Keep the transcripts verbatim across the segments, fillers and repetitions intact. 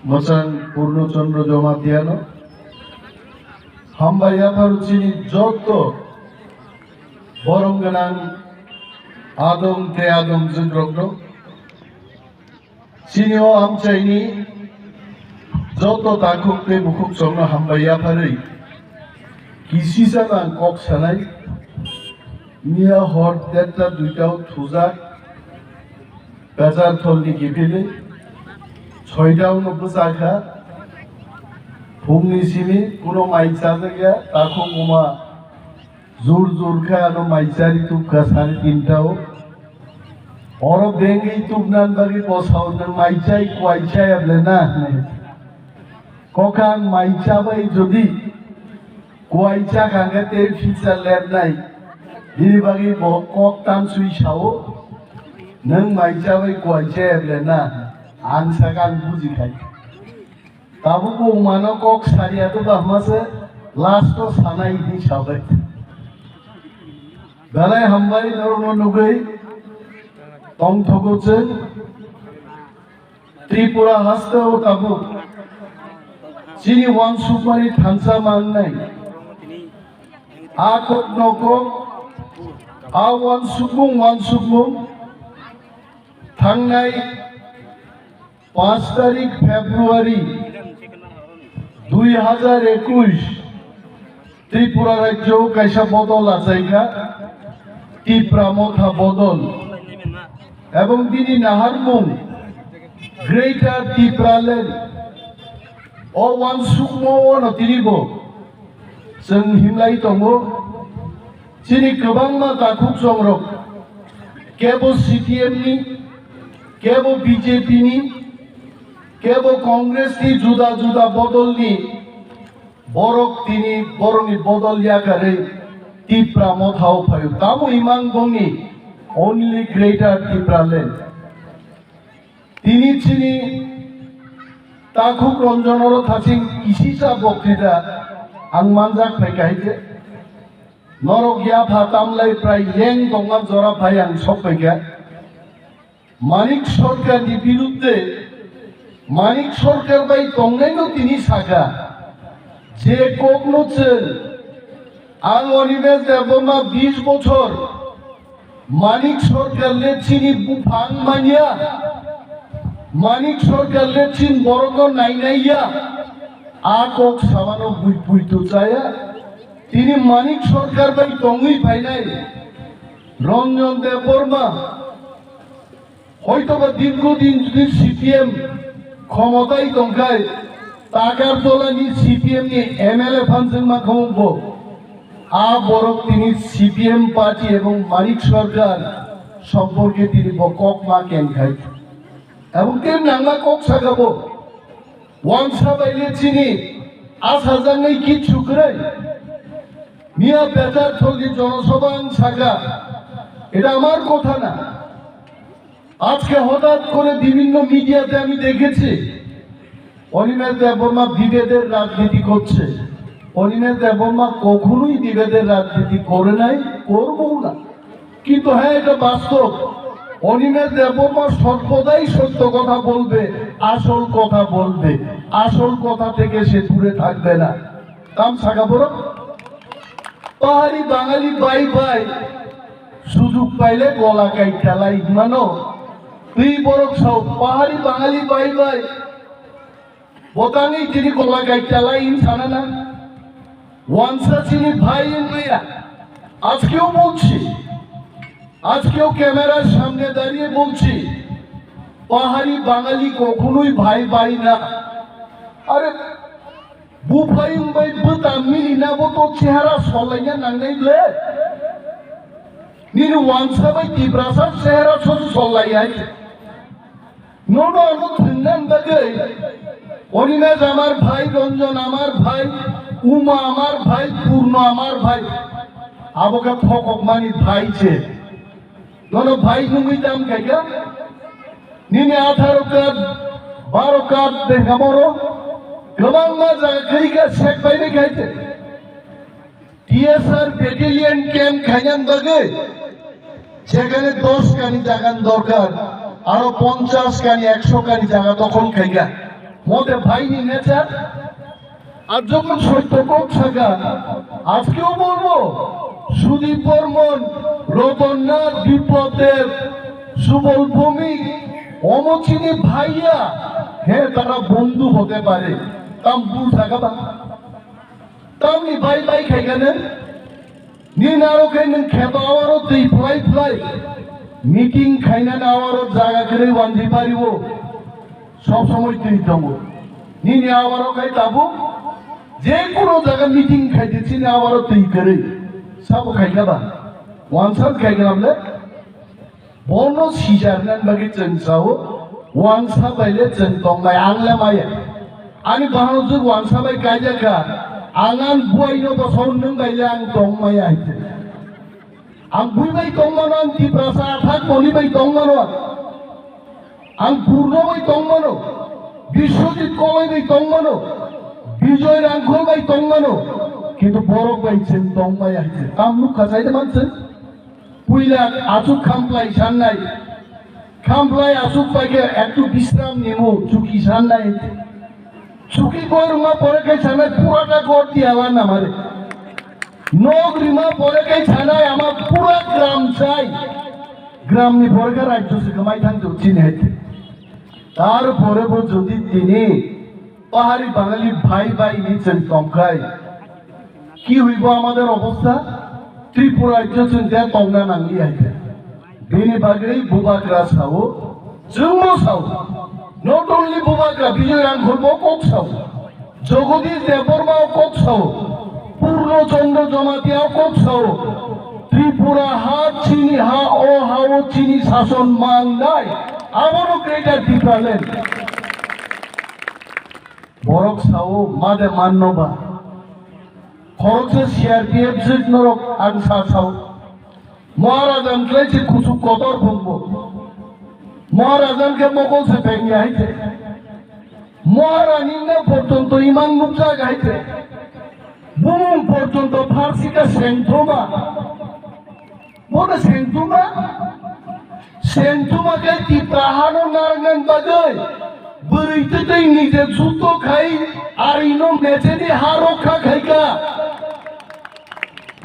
Mwchang Purno Chandra Jamatia no, hambai yapharo chini joto borom gwnang adong tei adongjwk rok no, chini o amchaini joto takhuk tei bukhuk chwng no hambai yapharwi kisisa ang kok sanai. Miya hor derta duita o thujak. Bazar tholni kiphilwi soita ono bwchakha. Phungni simi kuno mai chajakya, takhuk uma jur jur khe ano mai chari tubkha sari tinta o. Oro bengwi tubnan bagwi bosao nwng mai chai kuai chaya ble na hinwi. Kokang mai chabai jodi kuai chakha khe tei pizza lepnai. Bini bagwi bo kok tamsui sao, "Nwng mai chabai kuai chaya ble na?" Ang sakha ang buji khai. Tabuk bo mano kok saria to bahma se last o sanai hinwi sabai. Belai hambai norokno nugwi tongthogo chwng. Tripura haste o tabuk chini uansukmani thansa mangnai. A kok no kok, a uansukmung uansukmung thangnai panch tarik February dui hajar ekush Tripura rajyo kaisa bodol achaikha, Tipra Motha bodol. Ebong bini naharmung Greater Tipraland. O uansukmo ono tinibo chwng himlai tongo. Chini kwbangma takhuk chongrok kebo C P M ni, kebo B J P ni, kebo Congress ni, juda juda bodol ni borok tini borokni bodol yakarwi Tipra Motha o phaio. Tamo imang bongni only Greater Tipraland. Tini chini takhuk Ranjan oro thaching kisisa boktwita ang manjak phai kahai khe. Norok yapha tamlai prai leng tongma jora phai ang sok phai kha. Manik Sarkar ni birudde, Manik Sarkar bai tongnai no tini sakha, je kok no chwng, ang Animesh Debbarma bish bochor Manik Sarkar le chini buphang manya, Manik Sarkar le chin borok no nainai ya, a kok samano bui bui to chaya, tini Manik Sarkar bai tongwi phainai Ranjan Debbarma, Hoitoba dirghodin jodi C P M khomotai tongkhai, Takarjolani C P M ni M L A phan chwng mankha wngbo. A borok tini C P M party ebong Manik Sarkar somporke tini bo kok ma kenkhai. Ebong tei nangma kok sakha bo. Wansa bai le chini asajaknai kichu kwrwi. Miya Bejar Tholni jonosabha ang sakha. Eta amar kotha na. আজকে হঠাৎ করে বিভিন্ন মিডিয়াতে আমি দেখেছি অনিমেষ দেববর্মা বিভেদের রাজনীতি করছে। অনিমেষ দেববর্মা কখনোই বিভেদের রাজনীতি করে নাই, করবও না। কিন্তু হ্যাঁ, এটা বাস্তব, অনিমেষ দেববর্মা সর্বদাই সত্য কথা বলবে, আসল কথা বলবে, আসল কথা থেকে সে দূরে থাকবে না। Tam sakha borok, pahari Bangali bye bye, sujug paile gola kaithalai hwnmano. Twi borok sao, pahari Bangali bye bye, botangwi tini gola kaithalai hwn sana na? Wansa chini bhai wngmaya, ajkeo bolchi, আজকেও ক্যামেরার সামনে দাঁড়িয়ে বলছি, পাহাড়ি বাঙালি কখনোই ভাই ভাই না। আরে, buphayung bai bwta mili na bo to chehara solai ya nangnai ble. Nini wansa bai Tiprasa chehara so solai ya. Nono ano thwngna bagwi Animesh amar bhai, Ranjan amar bhai, Uma amar bhai, Purno amar bhai. Abo khe thokokmani bhai se. Nono bhai nungwi tam khaikha. Nini atharo card, baro card dekamoro kwbangma jaga kwrwi kha sek bai bai khai se. T S R battalion camp khainani bagwi jekhane dos kani jagan dorkar, aro ponchash kani, ekso kani jaga dokhol khaikha. Mote bhai ni nature. আর যখন সত্য কথা থাকা, আজকেও বলবো, সুদীপ বর্মন, রতননাথ, বিপ্লব দেব, সুবল ভৌমিক, অমচিনি ভাইয়া, হ্যাঁ, তারা বন্ধু হতে পারে। তাম ভুল থাকা বা? তামনি ভাই ভাই খাইগানে? Nini aro khe nwng kheto awaro twi phlai phlai meeting khainani awaro jaga kwrwi wandi pariwo, sob somoi twi tongo. Nini awaro khai tabuk je kono jaga meeting khaidi chini awaro twi kwrwi sabo khaikha ba? Wansa khaikha bole? Bono sijarnani bagwi chwng sao, wansa bai le chwng tongnai, ang le maya. Ani bahano jwk wansa bai kaijak kha, ang ani buai no bosong nwng bai le ang tong maya hai se. Ang bui bai tong mano, ang Tiprasa athak moni bai tong mano, ang Purno bai tong mano, Biswajit Koloi bai tong mano, Bijoy Rangkhol bai tong mano, kintu borok bai chwng tong maya hai se. Tam nuk kha sai de man chwng. Puila aswk khamplai sannai, khamplai aswk paikhe ektu bisram nimo chuki sannai, chuki koi rwma pore khai sanai purata gor diya la namare, nok rima pore khai sanai ama pura gram chai, gram ni pore khe rajyo se kwmai thang jok chini hai. Tar pore bo jodi tini Pahari Bangali bhai bai ni chwng tongkhai, ki hoibo amader obostha? Tripura rajyo chwng je tongna nangli hai khe. Bini bagwi Bubagra sao, chwngbo sao. Not only Bubagra, Bijoy Rangkhol bo kok sao. Jagadish Debbarma o kok sao. Purno Chandra Jamatia o kok sao. Tripura ha chini ha, o ha o chini sason mangnai. Abono Greater Tipraland. Borok sao, made manno ba. Khoroksa C R P F jwk norok ang sa sao. Maharaja wngkhlai se kuchuk kotor phungbo. Maharaja wngkhe mokol se phengya hai se. Maharani wngna porjonto imang nukjak hai se. Bumung porjonto pharsika sengthoma. Bono sengtuma, sengtuma khe Tipra hano narwknani bagwi bwrwi twtwi nije juto khai arino mecheni ha rokha khaikha.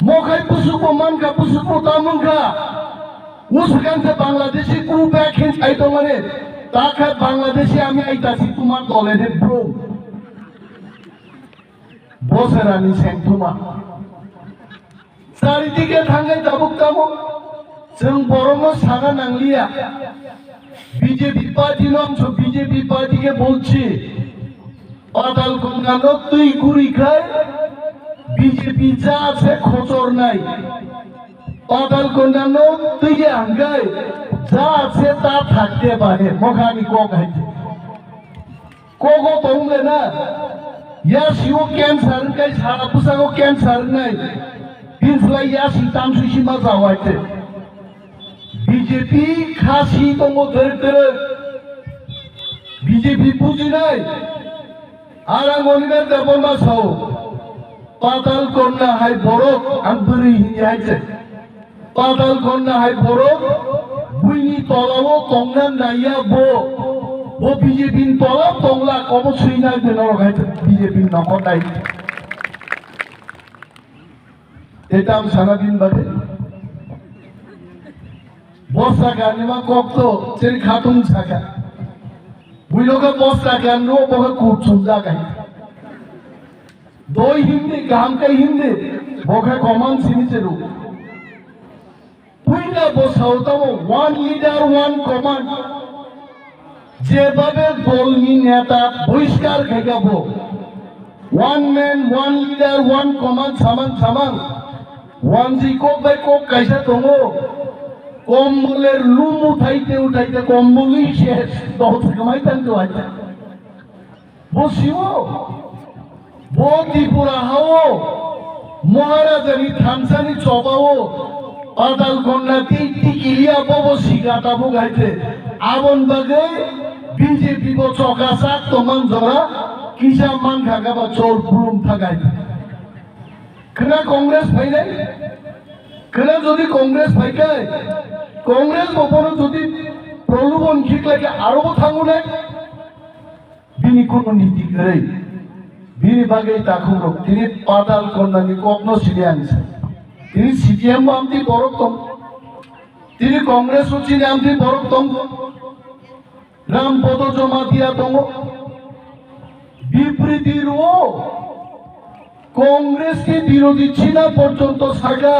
Mokhai bwswkbo mankha, bwswkbo ta mankha. Uswkang se Bangladeshi go back hin sai tongmani. Takha Bangladeshi ami aitasi tumar dole de bro. Boserani sengtuma. Charidike thangai tabuk tamo. Chwng borokno sana nangliya. B J P party no ang so B J P party ke bolchi. Patal Ganga no twi guri khai B J P ja se khochor nai. Patal Ganga no twi ya hangkai ja se ta thakte bane mokhani kok hai. Kogo tong le na, yasi o cancer wngkai, sara bwsago cancer wngnai, bini slai yasi tamsui sima jawai te. B J P khasi tongo dwrwk dwrwk, B J P bujinai, arang Onimer Debbarma sao, Patal Kanya hai borok ang bwrwi hinwi hai se. Patal Kanya hai borok buini tolao tongna naiya bo. Bo B J P ni tolao tongla, obo swinai de norok hai B J P ni nokol nai. Etam sana din bade. Bosa ganima kokto cheri khatung saka. Buino ka bosa ganro boka kuchum jagai. Doi hindi, kaham kai hindi, bo khe command sini cheru. Puila bo sao tamo one leader, one command. Jebabe dol ni neta boiskar khaika bo. One man, one leader, one command samang samang. One ji kok bai kok kaisa tongo. Komboler lumu thaite uthaite kombolwi se dol se kamai tang to aita. Bo siwo, bo Tripura hao, Maharaja ni thansani chobao, Patal Kanya tei Tikiliya bobo siga tabuk hai khe. Abon bagwi B J P bo choka sak tongman jora, kisa mankha kha ba chol pulum thagai. Khna Congress phainai, khna jodi Congress phaikai, Congress bo bono jodi prolubon khiklai khe aro bo thangunai. Bini kuno niti kwrwi. Bini bagwi takhukrok tini Patal Konyani kokno sidi ang sa. Tini C P M bo amtwi borok tong. Tini Congress o chini amtwi borok tong. Ram Podo Jamatia tongo. Bipriti rwo. Congress ni birodhi china porjonto saka,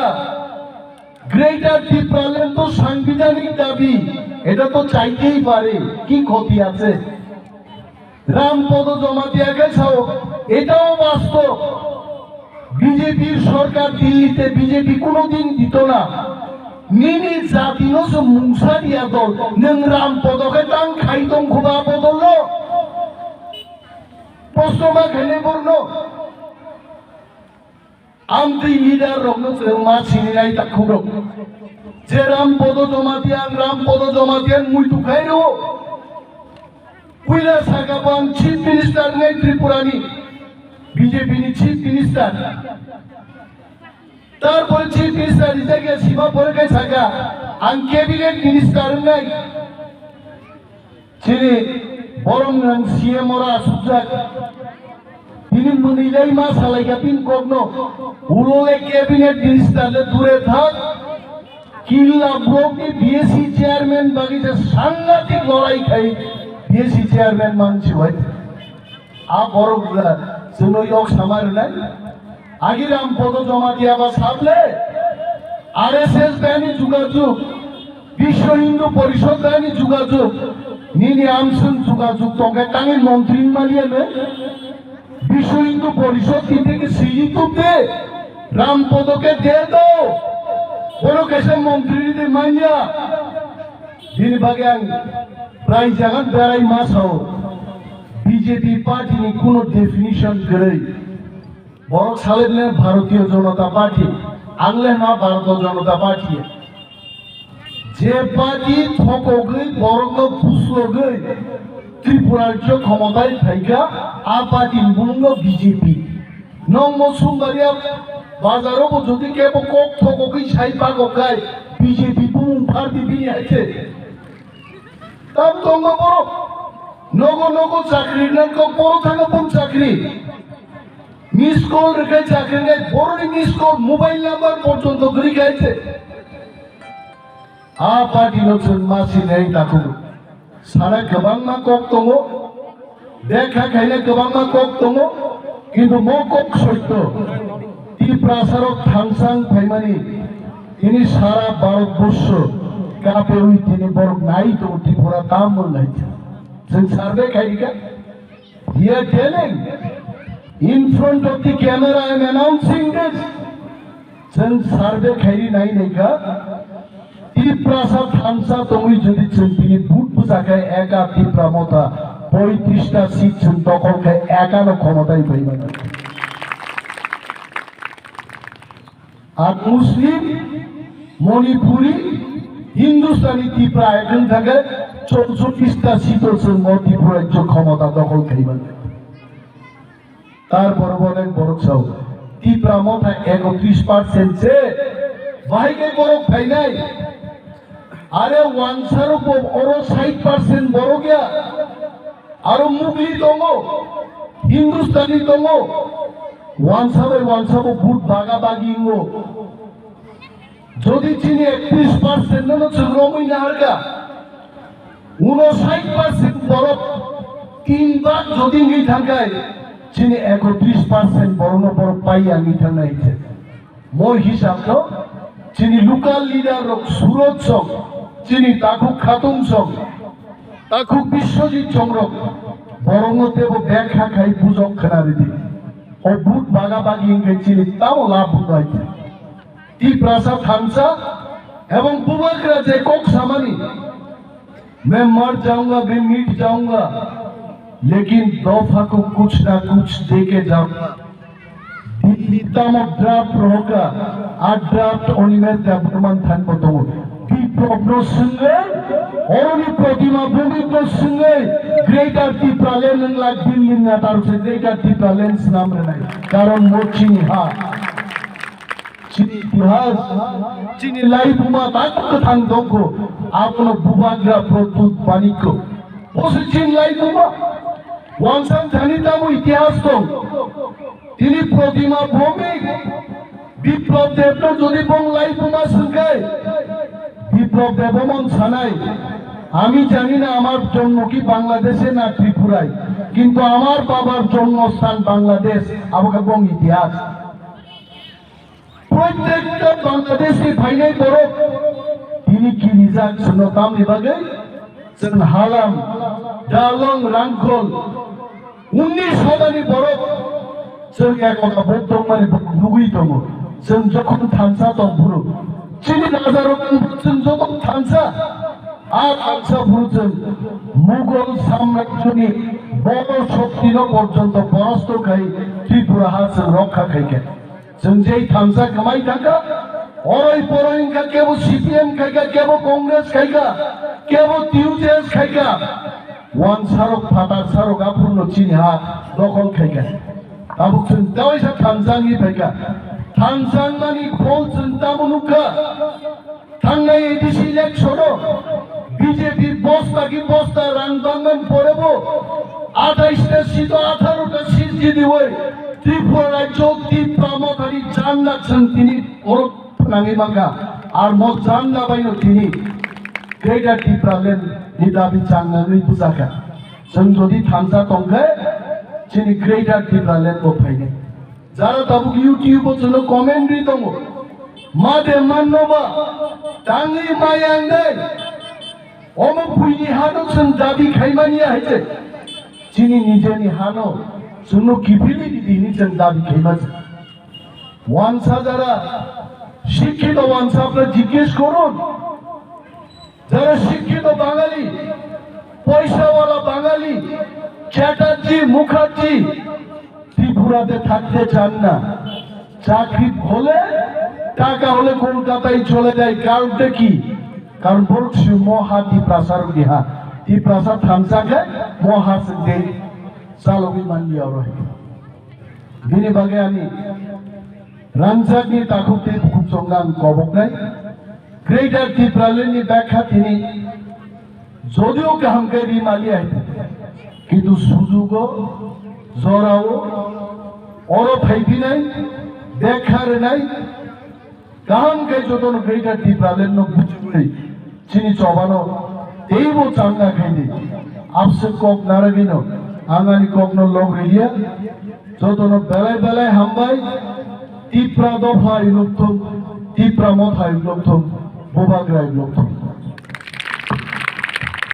Greater Tipraland to sangbidhanik dabi, eta to chaitei pare, ki khoti ache? Ram Podo Jamatia khe sao, etao bastob. B J P sorkar Delhi te B J P kuno din dito na. Nini jati no se mungsa dia dol, nwng Ram Podo khe tang khai tong khuba bodol no. Proshno ma khainai borno. Amtwi leader rokno chwng ma sininai takhukrok. Je Ram Podo Jamatia, ang Ram Podo Jamatia muitu khai rwo. Puila saka bo ang Chief Minister wngnai Tripura ni, B J P ni Chief Minister. Tarpore Chief Minister rijak ya sima pore khe saka, ang Cabinet Minister wngnai. Chini borom nang C M ora asukjak. Bini mwnwi lai ma salai ka pin kokno. Ulo le Cabinet Minister le dure thak. Killa block ni B S C chairman bagi je sangatik lorai khai B S C chairman man si wai. A borok, eh, chwngno yok sama rwnai. Agi Ram Podo Jamatia ba sable. R S S bani jugajug. Biswa Hindu Porishod bani jugajug. Nini amswng jugajug tongkhe tangwi montri wngmaliya ne? Biswa Hindu Porishod ni theke siji tubde. Ram Podo khe de do. Bono kaisa montri de manya. Bini bagwi ang prai jagan berai ma sao, B J P party ni kuno definition kwrwi. Borok salai bini Bharatiya Janata Party, ang le hwnma Bharatiya Janata Party. Je party thokogwi borokno buslogwi Tripura rajyo khomotai phaikha, a party ni bumung no B J P. Nwng mo sumbaria bazaro bo jodi kebo kok thokogwi sai pago kai B J P bumung party bini hai khe. Tam tongma borok. Nogo nogo chakri nang kok boro thangma bum chakri. Miss call rwkhe chakri nai boroni miss call mobile number porjonto gri khai khe. A party no chwng ma sinai takhuk. Sana kwbangma kok tongo, bekha khaina kwbangma kok tongo, kintu mo kok soito. Tiprasa rok thangsang phaimani, tini sara Bharat borsho kapewi tini borok nai tongo Tripura tamon nai. Chwng survey khairika, here telling in front of the camera, I am announcing this. Chwng survey khairi nai naikha, Tiprasa thansa tongwi jodi chwng tini vote bwsa khe eka Tipra motha poitrista seat chwng dokhol khe eka no khomotai bai mano. Ar Muslim, Manipuri, Hindustani Tipra ekeng thangkhe chowsotista seat o chwng o Tripura rajyo khomota dokhol khai mano. Tarpore bo onek borok sao. Tipra motha ekotris percent se. Bahai khe borok phainai. Are wansarok bo oro sait percent borok ya. Aro Mugli tongo, Hindustani tongo. Wansa bai wansa bo vote baga bagi wngo. Jodi chini ektis percent no chwng romwi naharkha, uno sait percent borok tin bak jodi wngwi thangkhai, chini ekotris percent borokno borok paiya wngwi thangnai hinkhe. Mo hisab no chini local leader rok Suraj song, chini takhuk Khatung song, takhuk Biswajit song rok borokno tebo bekha khai bujok khna ridi. O vote baga bagi hinkhe chini tamo labh wngwi. Tiprasa thansa ebong bubagra je kok samani, "Main mar jaunga, main mit jaunga, lekin dofa ko kuch na kuch de ke jaunga." Delhi tamo draft rohoka, a draft Animesh Debbarma thanbo tongo. Biplop no swngwi, oroni Pratima Bhowmik no swngwi, Greater Tipraland wng lak Delhi na tarse Greater Tipraland swnam rwnai. Karon mo chini ha. Chini itihas, chini laibuma tak kwthang dongkho, abono bubagra Pradyut Manikya. Bo se chini laibuma. Wansang thani tamo itihas tong. Tini Protima Bhowmik, Biplab Debno jodi bong lai buma swngkhai, Biplab Deb omon sanai, "আমি জানি না আমার জন্ম কি বাংলাদেশে না ত্রিপুরায়, কিন্তু আমার বাবার জন্মস্থান Bangladesh", abokhe bong itihas. Protekta Bangladesh ni phainai borok tini kirijak chwngno tamni bagwi chwng Halam, Darlong, Rangkhol, unnish hodani borok chwng ekota bok tongmani nugwi tongo. Chwng jokhon thansa tong phuru chini rajarok chwng jokhon thansa, a thansa phuru chwng Mughal samrajyoni boro shoktino porjonto porosto khai Tripura ha chwng rokha khaikha. Chwng jei thansa kwmai thangkha, oroi poroi wngkha, kebo C P M khaikha, kebo Congress khaikha, kebo T U J S khaikha. Wansarok phatarsa rok aphurno chini ha dokhol khaikha. Tabuk chwng tawaisa thansa wngwi phaikha. Thansa wngmani phol chwng tamo nukha. Thangnai A D C election-o B J P bosta ki bosta rang bangmani porebo athais ta seat-o atharo ta seat jidiwi Tripura rajyo Tipra Mothani janda chwng tini oro phnangwi mankha. Ar mo janda baino tini Greater Tipraland ni dabi changnani bujaka. Chwng jodi thansa tongkhe chini Greater Tipraland bo phainai. Jara tabuk YouTube o chwngno comment ri tongo. Ma de manno ba, tangwi maya wng dai. Omo buini hano chwng dabi khaimani ya hai se. Chini nijeni hano chwngno kiphilwi di hini chwng dabi khaima se. Wansa jara, শিক্ষিত wansa apna jiggesh korun. যারা শিক্ষিত বাঙালি, পয়সাওয়ালা বাঙালি, চ্যাটার্জি, মুখার্জি ত্রিপুরাতে থাকতে চান না। চাকরি হলে, টাকা হলে কলকাতায় চলে যায়। কারণটা কি? কারণ বলছি মহা তিপ্রাসার বিহা, তিপ্রাসা থানসাকে মহা সিদ্ধে চালবি মানিয়া রহে। Bini bagwi ani ranjakni takhuk tei bukhuk chongnang koboknai Greater Tipraland ni bekha tini jodio kaham khe ri mali hai, kintu sujugo jorao oro phaiphinai bekha rwnai. Kaham khe jotono Greater Tipraland no bujiwi chini chobano teibo changna khaidi. Abswk kok naragwino ang ani kokno log riliya. Jotono belai belai hambai. Tipra dopha ilukthung, Tipra motha ilukthung, Bubagra ilukthung.